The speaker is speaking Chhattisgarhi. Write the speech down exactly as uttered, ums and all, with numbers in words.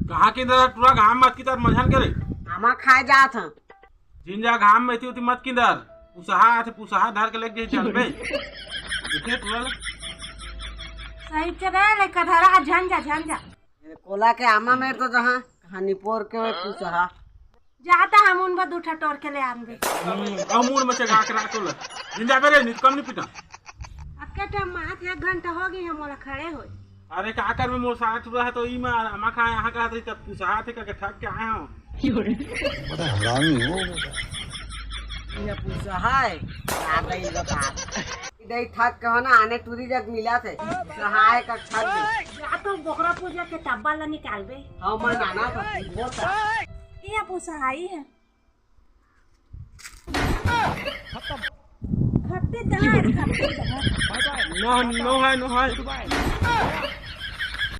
कहाँ किंदर टुरा घाम मत किंदर मझन करे। आमा खाए जात हन। जिन जा घाम में थी उती मत किंदर। पुसहा आथे, पुसहा धर के लेके जाबे। देखे टुरा ले। सही चले ले कधरा झन जा, झन जा। कोला के आमा मेर तो जहाँ कहानी पोर के होए पुसहा। जाता हम उन बा दू ठा टोर के ले आनबे। हम्म, अउ मूड़ में चढ़ा के राखो ले। जिन जाबे रे, नित कम नहीं पीटा। अब के टाइम मात एक घंटा हो गई है मोला खड़े होए। अरे का कर में मोर साथ रहा तो ई मा, मा खा यहाँ का तो तब पुसहा थे का ठग के आए हो। बड़ा हरामी हो बेटा। ये पुसहा है, आ गई बता। इधर ही ठग के हो ना, आने टूरी जग मिला थे। सहाय का ठग दे। या तो बोकरा पूजा के तब्बा ला निकालबे। हाँ, मैं नाना था, बोलता। ये पुसहा ही है। खत्ते दार, खत्ते दार। नो, नो है, नो है।